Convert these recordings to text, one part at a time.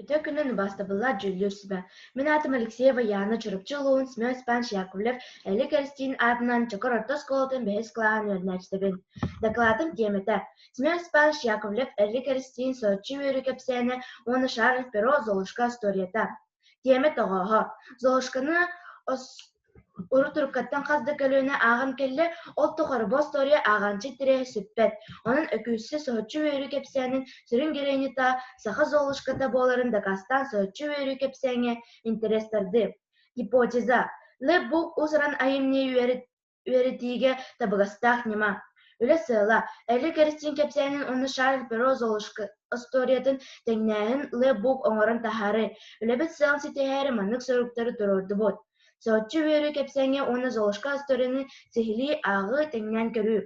Үтүө күнүн убаастабыллаах дьүүллүүр сүбэ. Мин аатым Алексеева Яна, Чурапчы улууһун Семен Степанович Яковлев Элик Эристиин аатынан Чокор орто оскуолатын бэһис кылааһын үөрэнээччитэбин. Дакылаатым тиэмэтэ: Семен Степанович Яковлев Элик Эристиин Соһуччу үөрүү кэпсээнэ уонна Шарль Перро Золушка остуоруйата. Тиэмэ тоҕооһо: Золушканы Урут уруккаттан хас да көлүөнэ ааҕан кэллэ, ол тухары бу остуоруйа ааҕааччы интэриэһэ сүппэт. Онон Өкүүссэ соһуччу үөрүү кэпсээнин сүрүн героинята саха Золушката буоларын дакаастаан соһуччу үөрүү кэпсээҥҥэ интэриэс тардыы. Гипотеза. Лэп-бук уус-уран айымньы үөрэтиигэ табыгастаах ньыма. Үлэ сыала: Элли Кэристиин кэпсээнин уонна Шарль Перро Золушка остуоруйатын тэҥнээһин лэп-бук оҥорон таһаарыы. Үлэбит сыалын ситиһээри маннык соруктары туруордубут. Соһуччу үөрүү кэпсээҥҥэ уонна Золушка остуоруйаны сиһилии ааҕыы, тэҥнээн көрүү.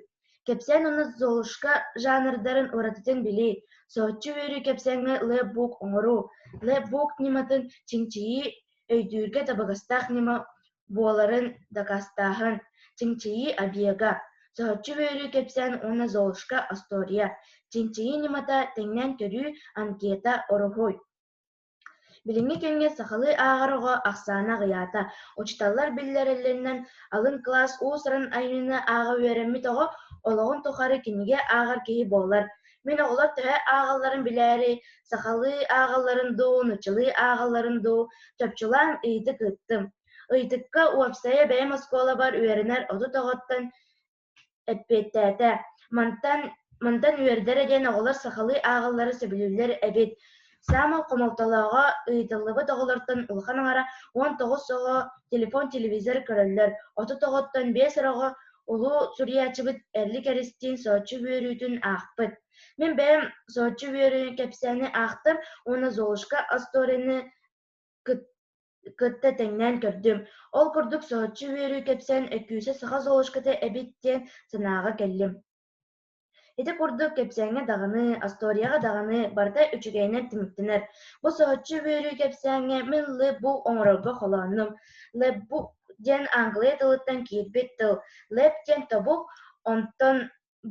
Кэпсээн уонна Золушка жанрдарын уратытын билии. Соһуччу үөрүү кэпсээҥҥэ лэп-бук оҥоруу. Лэп-бук ньыматын чинчийии өйдүүргэ табыгастаах ньыма буоларын дакаастааһын, чинчийии объега, соһуччу үөрүү кэпсээн уонна Золушка остуоруйа, чинчийии ньымата, тэҥнээн көрүү, анкета, уруһуй. Билиҥҥи кэмҥэ сахалыы ааҕар оҕо ахсаана аҕыйаата. Учууталлар биллэрэллэринэн, алын кылаас уус-уран айымньыны ааҕа үөрэммит оҕо олоҕун тухары кинигэ ааҕар киһи буолар. Мин оҕолор төһө ааҕалларын билээри, сахалыы ааҕалларын дуу, нууччалыы ааҕалларын дуу чопчулаан ыйытык ыыттым. Ыйытыкка уопсайа бэйэм оскуолабар үөрэнэр 30 оҕоттон эппиэттээтэ. Мантан, мантан үөрдэрэ диэн оҕолор сахалыы ааҕаллары сөбүлүүллэр эбит. Саамай хомолтолооҕо ыйытыллыбыт оҕолортон улахан аҥара 19 оҕо телефон, телевизор көрөллөр, 30 оҕоттон 5 эрэ оҕо улуу суруйааччыбыт Эрилик Эристиин Соһуччу үөрүүтүн аахпыт. Мин бэйэм Соһуччу үөрүүнү кэпсээни аахтым уонна Золушка остуоруйаны кытта тэҥнээн көрдүм. Ол курдук соһуччу үөрүү кэпсээн Өкүүсэ саха Золушката эбит диэн санааҕа кэллим. Ити курдук кэпсээҥҥэ даҕаны, остуоруйаҕа даҕаны барыта үчүгэйинэн түмүктэнэр. Бу соһуччу үөрүү кэпсээҥҥэ мин лэп-бук оҥорорго холооннум. Лэп-бук диэн аангылыйа тылыттан киирбит тыл. Лэп диэн тобук, онтон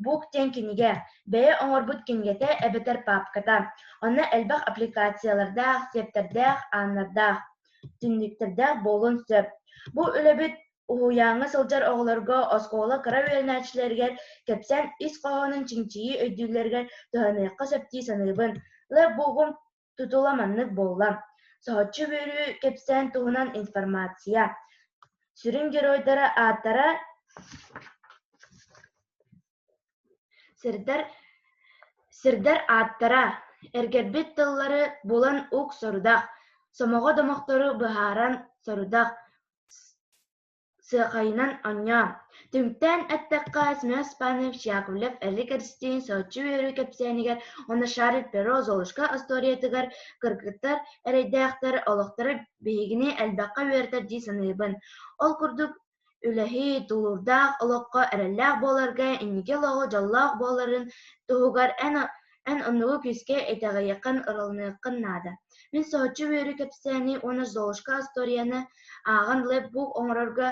Бук диэн кинигэ, бэйэ оҥорбут кинигэтэ эбэтэр паапката. Онно элбэх аппликациялардаах, сиэптэрдээх, ааннардаах, түннүктэрдээх буолуон сөп. Бу үлэбит уһуйааҥҥа сылдьар оҕолорго, оскуола кыра үөрэнээччилэригэр кэпсээн ис хоһоонун чинчийии өйдүүллэригэр туһаныахха сөп дии саныыбын. Лэп-бугум тутула маннык буолла: соһуччу үөрүү кэпсээн туһунан информация. Сүрүн геройдара ааттара Сирдэр, сирдэр ааттара, эргэрбит тыллары булан ук сорудах, сомоҕо домохтору быһааран сорудах, сыахайынан оонньоо. Түмүктээн эттэххэ, Семен Степанович Яковлев Эрилик Эристиин соһуччу үөрүү кэпсээнигэр уонна Шарль Перро Золушка остуоруйатыгар кыргыттар эрэйдээхтэр олохторо биһигини элбэххэ үөрэтэр дии саныыбын. Ол курдук үлэһит, тулуурдаах олоххо эрэллээх буоларга, инники олоҕу дьоллоох буоларын туһугар эн эн оннугу күүскэ итэҕэйиэххин, ыраланыаххын наада. Мин соһуччу үөрүү кэпсээни уонна Золушка остуоруйаны ааҕан лэп-бук оҥорорго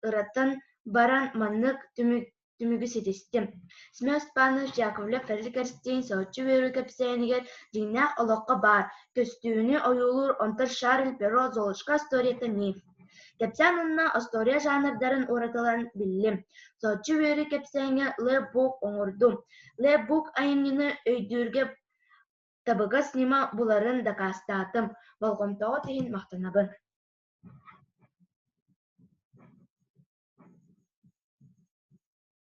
ыратан баран маннык түмүк түмүгү ситистим. Семен Степанович Яковлев Федор Кэрстиин соһуччу үөрүү кэпсээнигэр дьиҥнээх олоххо баар көстүүнү ойуулуур, онтон Шарль Перро Золушка остуоруйата миф. Кэпсээн уонна остуоруйа жанрдарын уратыларын биллим. Соһуччу үөрүү кэпсээҥҥэ лэп-бук оҥордум. Лэп-бук айымньыны өйдүүргэ табыгас ньыма буларын дакаастаатым. Болҕомтоҕут иһин махтанабын.